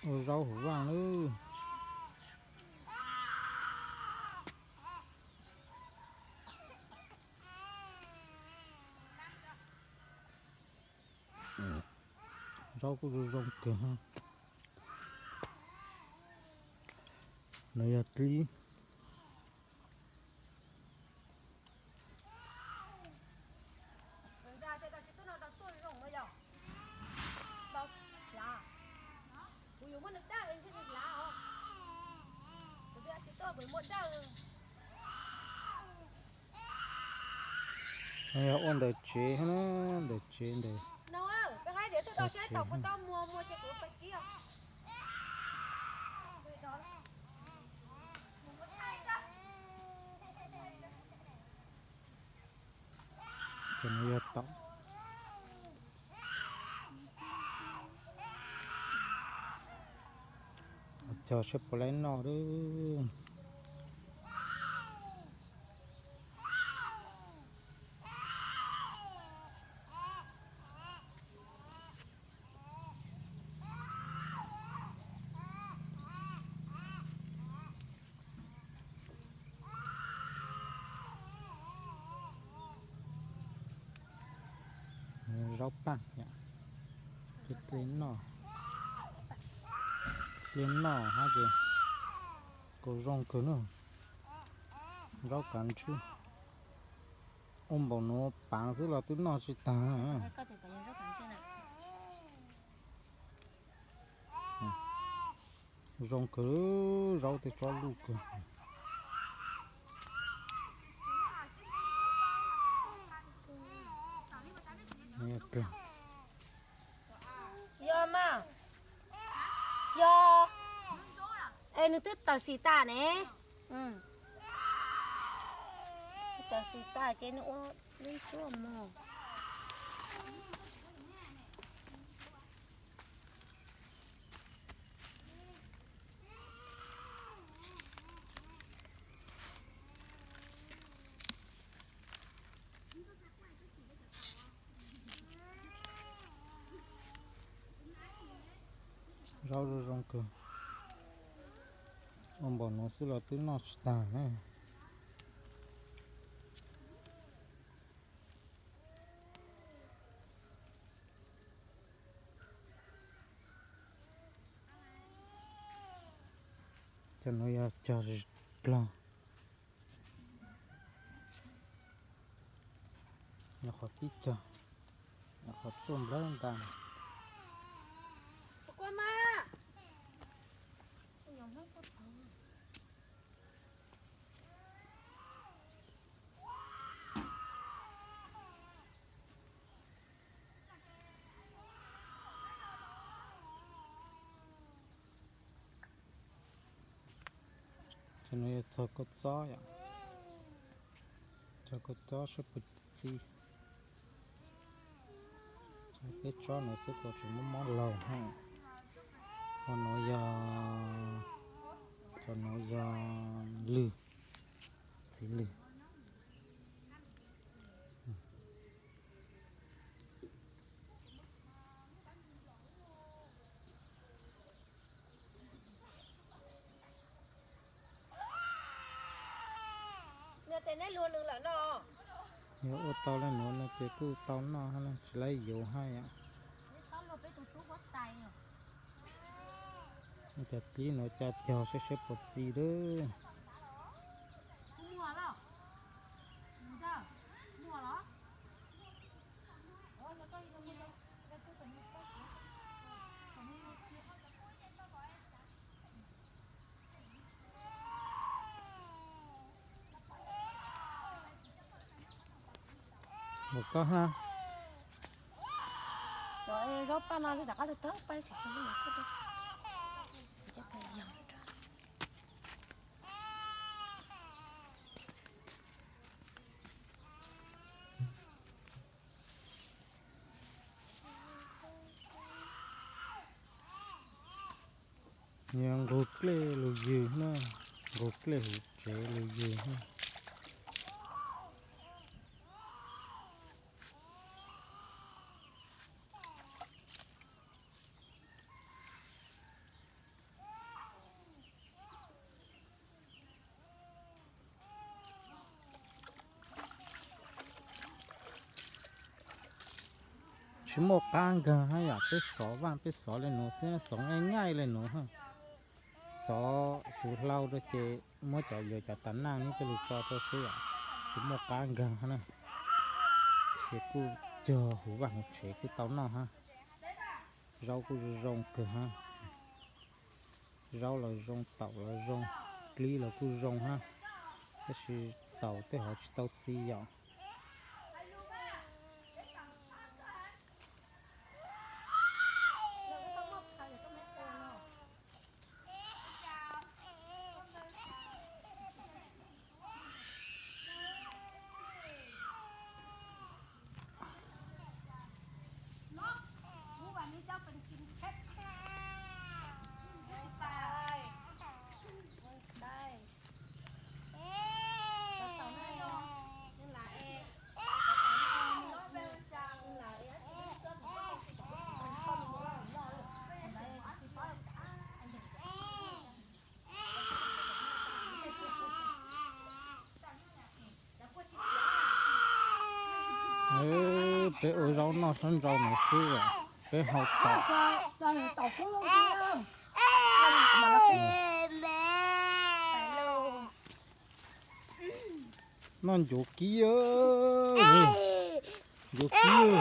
Ua zaub hauv vaj lawm. Zaub kuj zoo zoo kawg. No yog dlib. Yog ua ntawm tsev, ntawm tsev ntawm. Cov no yog taum. Cog seb puas laib noj lawm. Zaub paj, dle noj, dle noj hab ces kuj zoo kawg na. Zaub kav ntswb, ua npaum nuav paav xwb los twb noj tsis taag. Zoo kawg, zaub tej tsob luj kawg. Yog mas, yog, es nws twb tawm xim tas ne. Tawm xim tas ces nws ua lub tsuab mog. Zaub zoo zoo kawg, ua npaum nuav xwb los twb noj tsis taag na. Cov nuav yog cog dlog, nyuam qhuav pib cog, nyuam qhuav tuaj nplawg nta. Cov nuav yog txog kua txob yom, txog kua txob seb puas txi. Peb tsob nuav xwb kuj tseem muab mob laug hab. Cov nuav yog, cov nuav yog lwg, txiv lwg. Yog ua tau le nuav no ces kuj tau noj hab, tsis laib yuav hab yom. Cov dlib nuav ca cog seb seb puas txi lawm. Mus koj hab. Zaub paj no rov qab tawg paj, cov paj yog. Yog nqug dlej lug ywg na, nqug dlej huv tsev lug ywg na. Tsis muaj qab nkaag hab yom, peb xov vaaj peb xov le nuav xwb, xov nyaj nyaj le nuav hab. Xov xuv hlau rua ces muab cov yuav cov tas naaj nub tej lug tso rua xwb yom, tsis muaj qab nkaag hab na. Ces kuj cog huv vaaj huv tsev kuj tau noj hab. Zaub kuj zoo kawg hab. Zaub los zoo, taum los zoo, dlib los kuj zoo hab, tab sis taum tej hov tsis tau txi yom. Peb ua zaub noj sab nrau no xwb, peb hau taum. Noj ncuav kib, ncuav kib,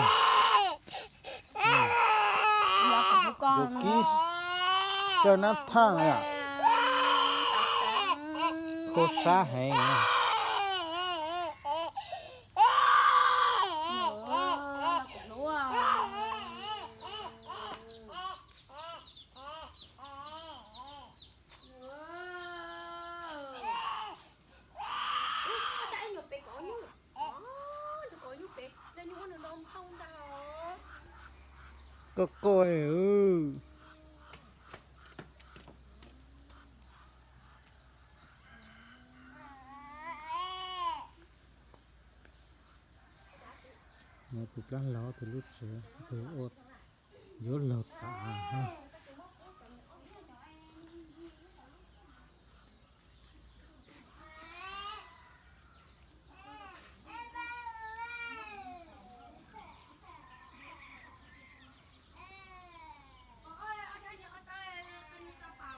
ncuav kib, xyaw nab thaaj, kho sab heev. Koj koj, tus dlaab laug tus lub tsev, tus yuav laug tas.